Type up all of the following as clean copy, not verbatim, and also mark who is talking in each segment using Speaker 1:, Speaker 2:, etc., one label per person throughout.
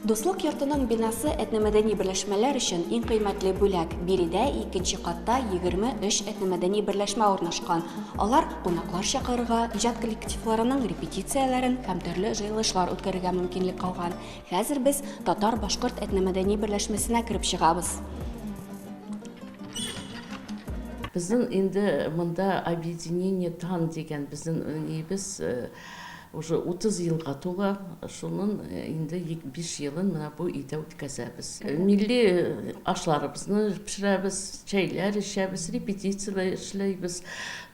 Speaker 1: Дуслык йортының бинасы этномәдәни берләшмәләр өчен иң кыйммәтле бүләк. Биредә икенче катта 23 этномәдәни берләшмә урнашкан. Алар кунаклар чакырырга, иҗат коллективларының репетицияләрен һәм төрле җыелышлар үткәрергә мөмкинлек алган. Хәзер без татар-башкорт этномәдәни берләшмәсенә кереп чыгабыз.
Speaker 2: Безнең инде монда объединение Тан дигән безнең ниебез уже 30 елга тула, шунын инде 5 елын менә бу өйдә үткәзәбез. Милли ашларыбызны пешерәбез, чәйләр эчәбез, репетицияләр эшләйбез.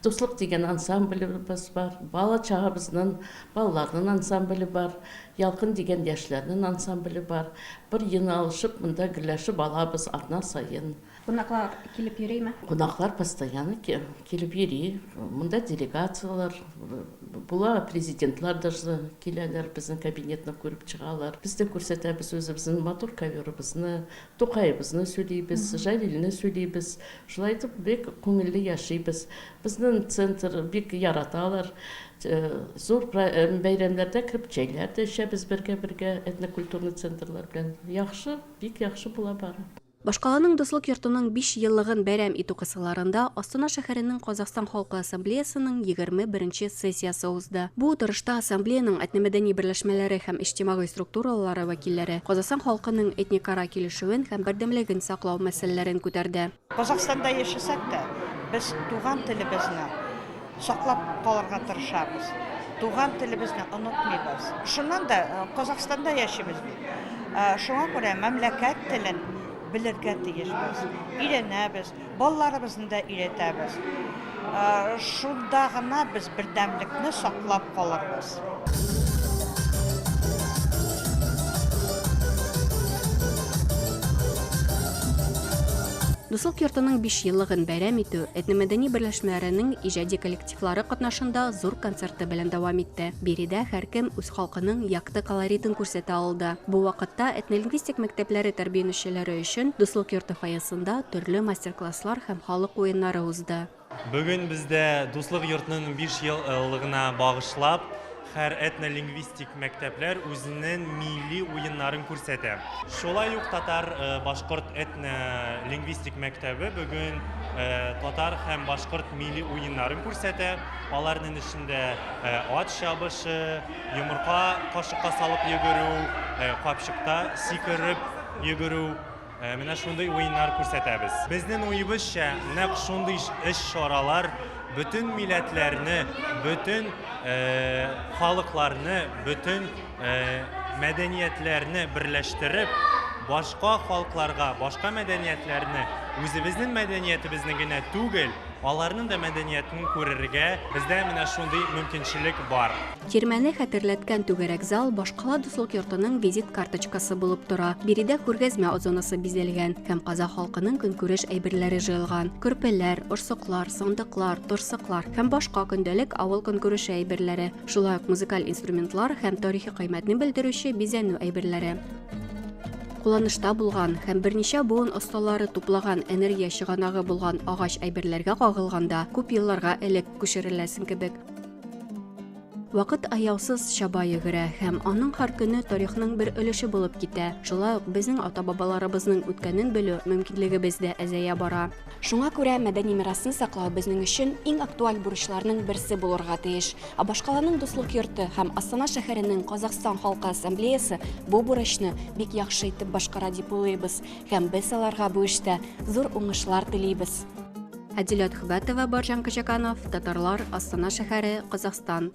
Speaker 2: Дуслык дигән ансамблебез бар, бала чагабызның, балаларның ансамбле бар, Ялкын дигән яшьләрнең ансамбле бар. Бер йыналышып монда гөрләшеп алабыз атна саен.
Speaker 1: Кунаклар килеп йөриме?
Speaker 2: Кунаклар постоянно килеп йөри. Монда делегацияләр була, президентлар даже киләләр, безнең кабинетны күреп чыгалар. Без дә күрсәтәбез үзебезнең матур коверыбызны, Тукаебызны сөйлибез, Җәлилне сөйлибез. Шулай итеп, бик күңелле яшибез. Безнең центр бик яраталар. Зур бәйрәмнәрдә кереп чәйләр дә эчәбез бергә-бергә этнокультурный центрлар белән. Яхшы, бик яхшы була бары.
Speaker 1: Башкаланың Дуслык йортының 5 еллыгын бәйрәм итү кысаларында Астана шәһәренең Казахстан Халкы Ассамблеясының 21 нче сессиясе узды. Бу утырышта Ассамблеяның этномәдәни берләшмәләре һәм иҗтимагый структуралары вәкилләре Казахстан халкының этникара килешүен һәм бердәмлеген саклау мәсьәләләрен күтәрде.
Speaker 3: Казахстанда яшәсәк тә, без туган телебезне саклап калырга тырышабыз. Туган телебезне онытмыйбыз. Шуннан да Казахстанда яшибез бит. Шуңа күрә мәмләкәт телен белергә тиешбез. Өйрәнәбез, балаларыбызны да өйрәтәбез. Шунда гына без бердәмлекне саклап калырбыз.
Speaker 1: Дуслык йортының 5 еллыгын бәйрәм итү этномәдәни берләшмәләренең иҗади коллективлары катнашында зур концерты белән дәвам итте. Биредә һәркем үз халкының якты колоритын күрсәтә алды. Бу вакытта этнолингвистик мәктәпләре тәрбиянүчеләре өчен Дуслык йорты фойесында төрле мастер-класслар һәм халык уеннары узды.
Speaker 4: Бүген бездә Дуслык йортының 5 еллыгына багышлап, һәр этнолингвистик мәктәпләр үзенең милли уеннарын күрсәтә. Шулай ук татар башкорт этнолингвистик мәктәбе бүген татар һәм башкорт милли уеннарын күрсәтә. Аларның эчендә ат чабышы, йомырка кашыкка салып йөгерү, капчыкта сикереп йөгерү. Менә шундый уеннар күрсәтәбез. Безнең уебызча, нәкъ шундый эш-чаралар бөтен милләтләрне, бөтен халыкларны, бөтен мәдәниятләрне берләштереп, башка халыкларга, башка мәдәниятләрне, үзебезнең мәдәниятебезне генә түгел, аларның да мәдәниятен күрергә бездә менә шундый мөмкинчелек бар.
Speaker 1: Тирмәне хәтерләткән түгәрәк зал башкала Дуслык йортының визит карточкасы булып тора. Биредә күргәзмә зонасы бизәлгән һәм казах халкының көнкүреш әйберләре җыелган. Көрпәләр, орсыклар, сандыклар, торсыклар һәм башка көндәлек авыл көнкүреше әйберләре, шулай ук музыкаль инструментлар һәм тарихи кыйммәтне белдерүче бизәнү әйберләре. Кулланышта булган һәм берничә буын осталары туплаган энергия чыганагы булган агач әйберләргә кагылганда, күп елларга элек күчереләсең кебек. Вакыт аяусыз чаба йөгерә һәм аның һәр көне тарихның бер өлеше булып китә. Шулай ук безнең ата-бабаларыбызның үткәнен белү мөмкинлегебез дә әзәя бара. Шуңа күрә мәдәни мирасны саклау безнең өчен иң актуаль бурычларның берсе булырга тиеш. Ә башкаланың Дуслык йорты һәм Астана шәһәренең Казахстан халкы ассамблеясы бу бурычны бик яхшы итеп башкара дип уйлыйбыз һәм без аларга бу эштә зур уңышлар телибез. Әдилә Төхбәтова, Баржан Качаканов, Татарлар, Астана шәһәре, Казахстан.